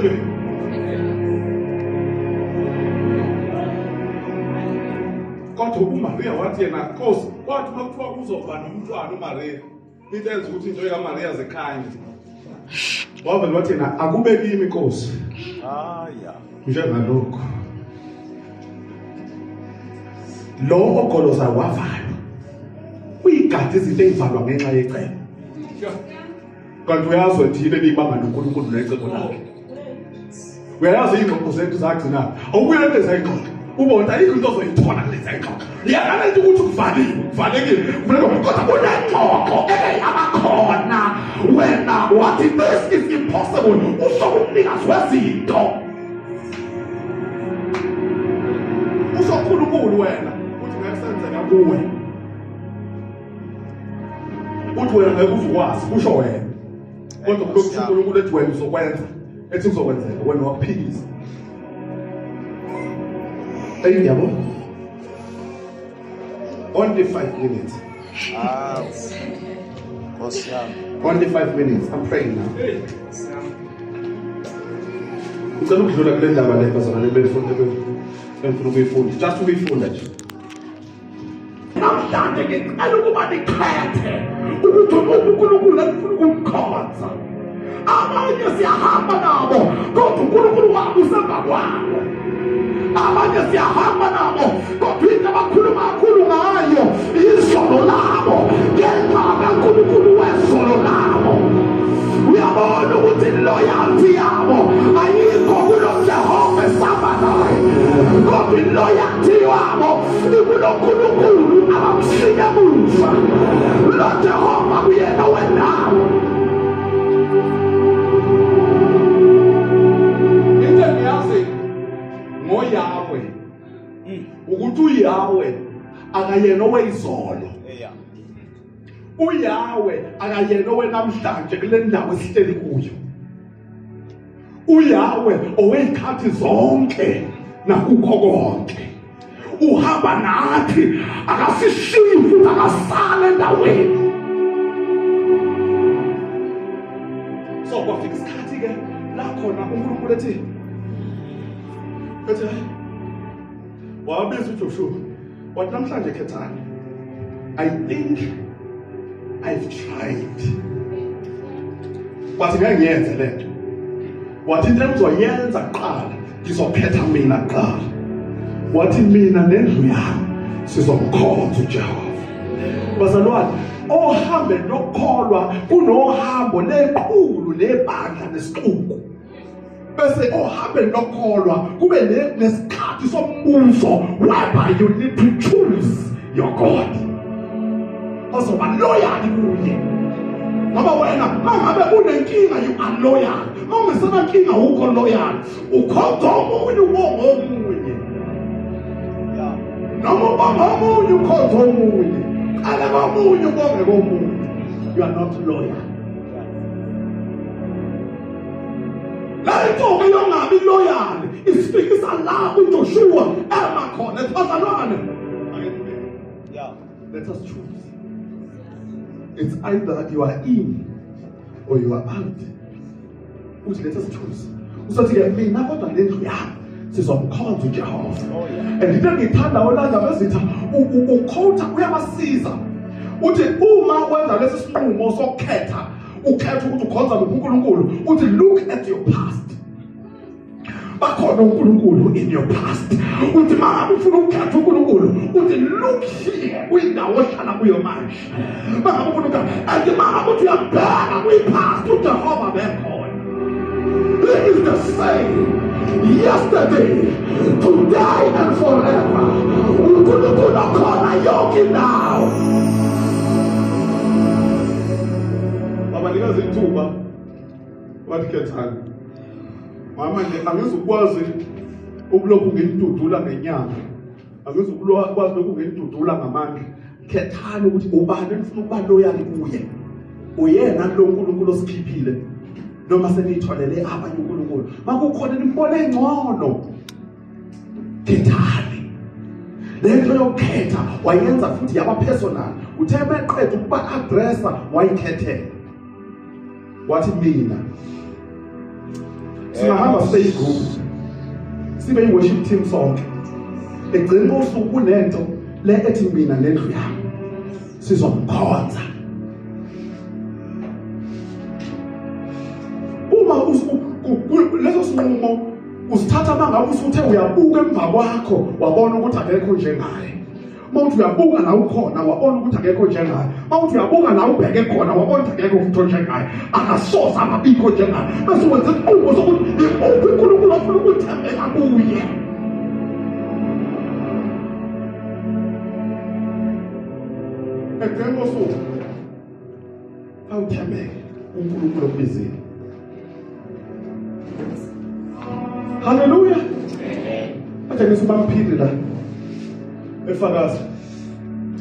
Ecebeni. Kodwa uMaria wathi yena, Nkosi, kwathi uma kuthiwa kuzoba nomntwana uMaria, into enza ukuthi into kaMaria zikhanye. Wavele wathi yena, akube kimi Nkosi. Haya. Njengalokho. Lo ogoloza wavalwa. Uyigade izinto ezivalwa ngenxa yecebo. Kanti uyazi wena yini eniyibamba noNkulunkulu necebo lakhe. Uyayazi iy'ngxoxo zethu zagcina awubuye kuleza y'ngxoxo ubona ayikho into ozoyithola kuleza y'ngxoxo yena lento ukuthi kuvaliwe kuvalekile kuvalekile kodwa kunengxoxo eke yabakhona wena wathi this is impossible usho umnikazi wezinto usho uNkulunkulu wena uthi ngeke kusenzeka kuwe uthi wena ngeke uzukwazi kusho wena kodwa kube kusho uNkulunkulu ethi wena uzokwenza ethi kuzokwenzeka wena wakuphikisa eyi yabo only 5 minutes. Ah. Nkosi yami. Only 5 minutes. I'm praying now. Ngicela ukudlula kule ndaba le bazalwane befuna bengifuna ukuyifunda. Just ukuyifunda nje. Namhlanje ngicela ukuba nikhethe ukuthi uNkulunkulu enifuna ukumkhonza. Abanye siyahamba nabo kodwa uNkulunkulu wabo usemva kwabo. Abanye siyahamba nabo kodwa into abakhuluma kakhulu ngayo isono labo ngenxa kaNkulunkulu wesono labo. Uyabona ukuthi loyalty yabo ayikho kulo Jehova esihamba naye kodwa iloyalty yabo ikulo Nkulunkulu abamshiya muva lo Jehova kuyena wendawo. Into engiyazi ngoYahweh ukuthi uYahweh akayena oweyizolo. UYahweh akayena owenamhlanje kule ndawo esihleli kuyo. UYahweh oweyikhathi zonke nakukho konke. Uhamba nathi akasishiyi futhi akasale endaweni. So kwafika isikhathi ke la khona uNkulunkulu ethi ethi wabiza uJoshua wathi namhlanje khethani. I think I've tried. Wathi ngeke ngiyenze lento. Wathi into engizoyenza kuqala ngizokhetha mina kuqala. Wathi mina nendlu yami sizomkhonza uJehova. Bazalwane, ohambe nokukholwa kunohambo lequlu lebandla nesixuku. Bese ohambeni lokholwa kube nesikhathi sombuso whereby you need to choose your God ozoba loyal kuye ngoba wena mangabe unenkinga you are loyal mangesenankinga ukho loyal ukhonza omunye ubonga omunye noma ubonga omunye ukhonza omunye qala komunye ubonge komunye you are not loyal. Le nto yongabi loyal isifikisa la uJoshua ema khona ethi bazalwane. Yeah. Let us choose. It's either you are in or you are out. Uthi let us choose. Usathi ke mina kodwa lendlu yami sizomkhonza uJehova. Oh yeah. And into engiyithanda olanda bezitha ukhotha uyabasiza. Uthi uma wenza lesi sinqumo sokukhetha ukhetha ukuthi ukhonza kuphi uNkulunkulu uthi look at your past. Bakhona uNkulunkulu in your past. Uthi mangabe ufuna ukukhetha uNkulunkulu uthi look here kwindawo ohlala kuyo manje. Mangabe ufuna ukukhetha and mangabe uthi uyabheka kwi-past uJehova bekhona. He is the same yesterday, today and forever. uNkulunkulu okhona yonke indawo. Babanikeza ithuba wathi khethani. Mama nje angizukwazi ukulokhu nginidudula ngenyama. Angizukwazi lokhu nginidudula ngamandla. Khethani ukuthi ubani enifuna ukuba loyal kuye. Uyena lo uNkulunkulu osikhiphile noma seniyitholele abanye uNkulunkulu. Makukhona nimbone ngcono. Khethani. Lento yokukhetha wayenza futhi yaba personal. Uthe beqeda ukuba addressa wayikhethela. Wathi mina Singahamba sibe yigroup, sibe yi-worship team sonke. Egcina usuku kunento le ethi mina nendlu yami sizomkhonza. Uma leso sinqumo usithatha mangabe usuthe uyabuka emva kwakho wabona ukuthi akekho njengaye. Uma uthi uyabuka la ukhona wabona ukuthi akekho njengaye. Uma uthi uyabuka la ubheke khona wabona ukuthi akekho futhi onjengaye. Akasoze angabikho njengaye. Bese wenza isinqumo sokuthi imuphi uNkulunkulu ofuna ukuthembela kuye. Ekugcineni kosuku awuthembeke uNkulunkulu okubizile. Haleluya. Manje ngithi bamphile la efakaza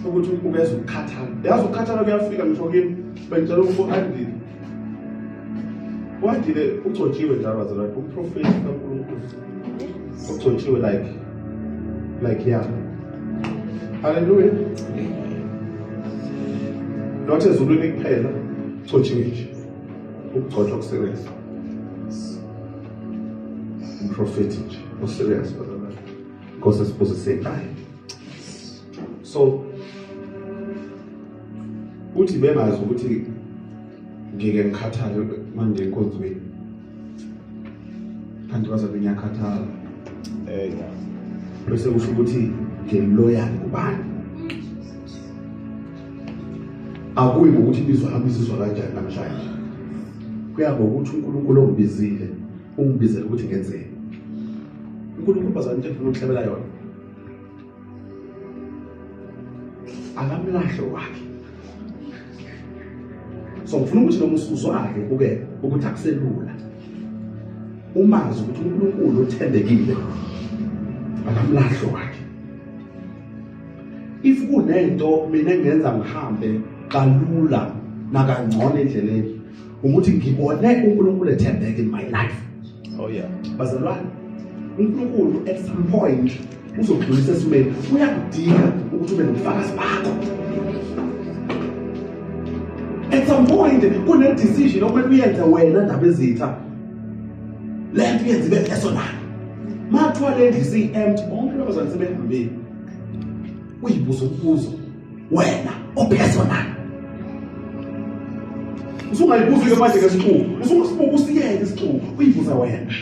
ukuthi ukeza ukukhathala. Yazi ukukhathala kuyafika ngisho kimi bengitshela ukuthi u-Andile. U-Andile ugcotshiwe njalo bazalwane, umprofeti kaNkulunkulu. Ugcotshiwe like yeah. Haleluya. Not ezulwini kuphela, ugcotshiwe nje. Ukugcotshwa kuserious. Umprofeti nje oserious bazalwane. Nkosi esibusise ngaye. So uthi bengazi ukuthi ngike ngikhathale manje enkonzweni. Kanti bazalwane ngiyakhathala. Bese kusho ukuthi ngiloyal kubani. Akuyi ngokuthi imizwa yami izizwa kanjani namhlanje. Kuya ngokuthi uNkulunkulu ongibizile, ungibizele ukuthi ngenzeni. uNkulunkulu bazalwane into engifuna ukuhlebela yona. Akamlahle wakhe. So ngifuna ukuthi noma usuzwa-ke uke ukuthi akuselula. Umazi ukuthi uNkulunkulu uthembekile. Akamlahle wakhe. If kunento mina engenza ngihambe kalula nakangcono endleleni ukuthi ngibone uNkulunkulu ethembeke in my life. Oh yeah. Bazalwane, uNkulunkulu at some point uzokudlulisa esimeni, uyakudinga ukuthi ube nobufakazi bakho. At some point kune decision okumele uyenze wena ndaba ezitha. Le nto uyenze ibe personal. Mathiwa le ndlu isiyi-empty, bonke labazalwane sebehambile. Uyibuza umbuzo wena opersonal. Usungayibuzi ke manje ngesixuku, usungasibuka usiyeke isixuku, uyibuza wena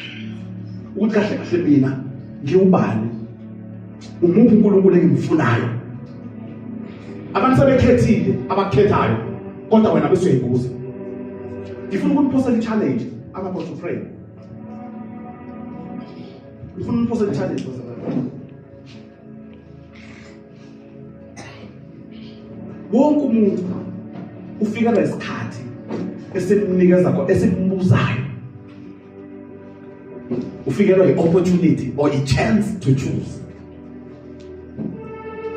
ukuthi kahle kahle mina ngiwubani, umuphi uNkulunkulu engimfunayo. Abantu sebekhethile abakhethayo, kodwa wena bese uyayibuza. Ngifuna ukuniphosela i-challenge. I'm about to pray. Ngifuna ukuniphosela i-challenge bazalwane. Wonke umuntu ufikelwa isikhathi esimnikeza ko esimbuzayo. Ufikelwa i-opportunity or i-chance to choose.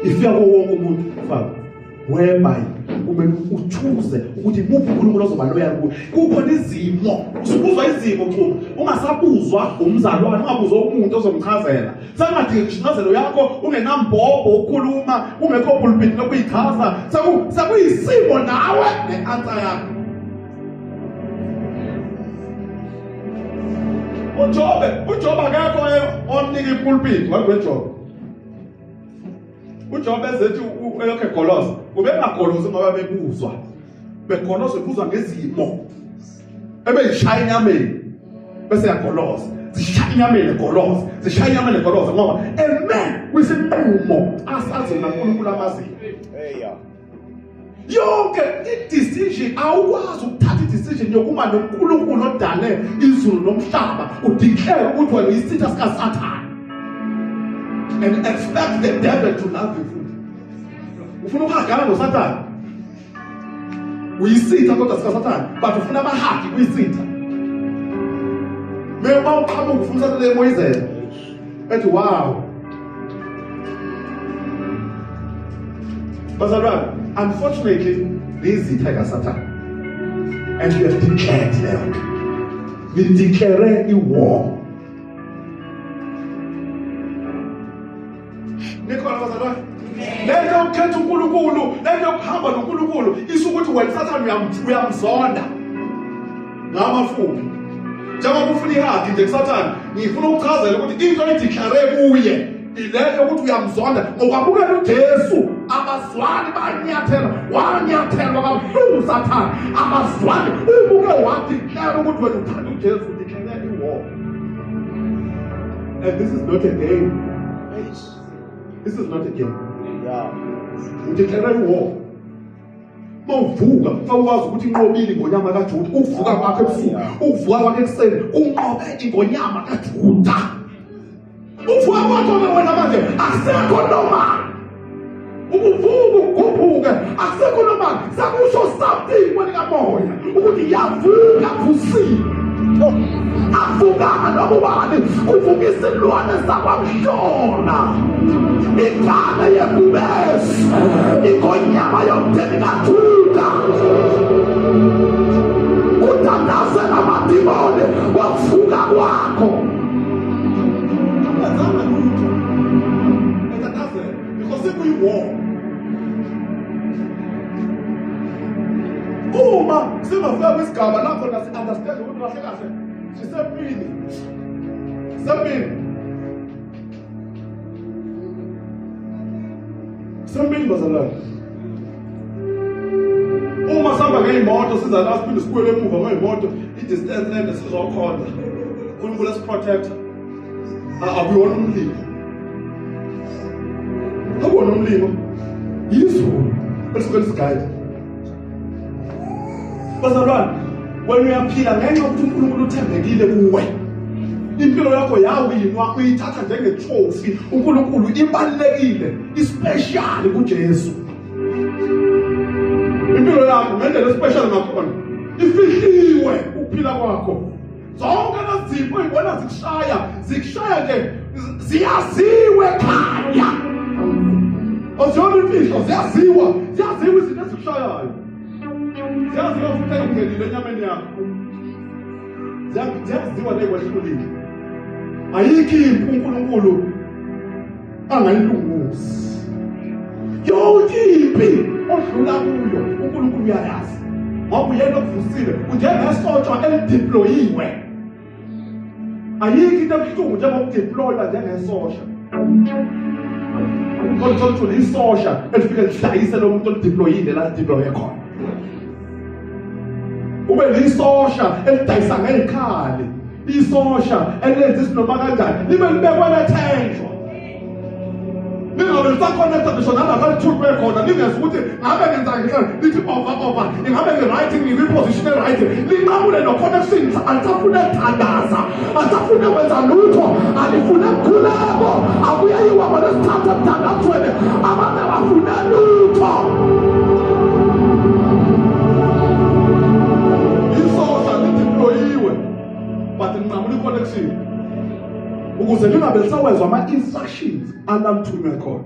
Ifika kuwo wonke umuntu faka whereby kumele uchoose ukuthi muphi uNkulunkulu ozoba loyal kuwe. Kukhona izimo, usubuzwa izimo Xulu, ungasabuzwa umzalwane, ungabuzwa umuntu ozomchazela. Sengadingi ngisho incazelo yakho, ungenambhobho ukukhuluma, kungekho pulpit lokuyichaza. Sekuyisimo nawe ne-answer yakho. uJobe akekho omnika ipulpit wakuJobe. uJobe ezethi elokhu egoloza, ubengagolozi ngoba bebuzwa. Begoloza ebuzwa ngezimo. Ebeyishaya enyameni bese yagoloza. Zishaya enyameni egoloza, zishaya enyameni egoloza ngoba eme kwisinqumo asazi naNkulunkulu amaziyo. Hey yeah. Yonke i-decision, awukwazi ukuthatha i-decision yokuma noNkulunkulu odale izulu nomhlaba udeclare ukuthi wena uyisitha sikaSathane and expect the devil to love you futhi. Ufuna ukuhagana noSathane, uyisitha kodwa sikaSathane, but ufuna amahagi kuyisitha. Uma uqhamuka ufuna uSathane emoyizela ethi wow. Bazalwane, unfortunately niyizitha kaSathane and you have declared leyo nto. Ni-declare i-war. Nikhona bazalwane? Lento yokukhetha uNkulunkulu, lento yokuhamba noNkulunkulu isho ukuthi wena Sathane uyamzonda ngamafuphi. Njengoba ufuna ihagi nje kuSathane, ngifuna ukuchazela ukuthi into oyideclare kuye ile yokuthi uyamzonda ngokwamukela uJesu. Abazwani banyathela, wanyathelwa kabuhlungu uSathane. Abazwani, ubuke wadeclare ukuthi wena uthanda uJesu, udeclare i-war. And this is not a game. This is not a game. Yeah. Udeclare i-war. Mawuvuka sawukwazi ukuthi inqobile ingonyama kaJuda. Ukuvuka kwakhe ebusuku, ukuvuka kwakhe ekuseni, unqobe ingonyama kaJuda. Uvuka kwakho ke wena manje akusekho normal. Ukuvuka ukhuphuke akusekho normal. Sakusho something kwelikamoya ukuthi yavuka vusiwe. Avukanga noma ubani, kuvuka isilwane sakwamshona, ingane yebhubesi, ingonyama yomndeni kaJuda. Utatazela amadimoni wavuka kwakho. Ungazanga lutho, utatazela because sekuyi-war. Uma singafika kwisigaba lapho nasi-understand ukuthi kahle kahle sisempini, sempini, sempini bazalwane. Uma sihamba ngey'moto siza la siphinde sibuyele emuva ngey'moto, i-distance ende sizokhonza. uNkulunkulu esiprotector. Akuyona umlilo, akuwona umlilo, yizulu elisuke lisigayile. Bazalwane, wena uyaphila ngenxa yokuthi uNkulunkulu uthembekile kuwe. Impilo yakho yawinwa, uyithatha njengetrophy. uNkulunkulu ibalulekile, ispecial kuJesu. Impilo yakho ngendlela especial ngakhona ifihliwe ukuphila kwakho. Zonke lezipho uyibona zikushaya, zikushaya nje, ziyaziwe ekhaya. Aziyona imfihlo, ziyaziwa, ziyaziwa izinto ezikushayayo. Ziyaziwa futhi eyingenile enyameni yakho. Ziyaziwa neyikwehlulile. Ayikho impi uNkulunkulu angayilunguzi. Yonke impi odlula kuyo uNkulunkulu uyayazi. Ngoba uyena okuvusile, unjengesotsha elideployiwe. Ayikho into ebuhlungu njengokudeploywa njengesosha. Kodwa uthola ukuthi ulisosha elifike lihlayise lo muntu olideployile la lideploye khona. Ube lisosha elidayisa ngey'khali, isosha elenza isinoma kanjani, libe libekwe lethenjwa. Lingabe lisakhonekta ngisho nalapha lithulwe khona, lingezwa ukuthi ngabe ngenza ngihlala lithi over over, ingabe ngi-right, ngikwi-position e-right, linqamule no-connection. Alisafune kuthandaza, alisafune kwenza lutho, alifune mkhuleko, akuyayiwa ngolwesithathu emthandazweni, abantu abafune lutho. Isosha lideployiwe but linqamula i-connection ukuze lingabe lisawezwa ama-instructions alamthunywe khona.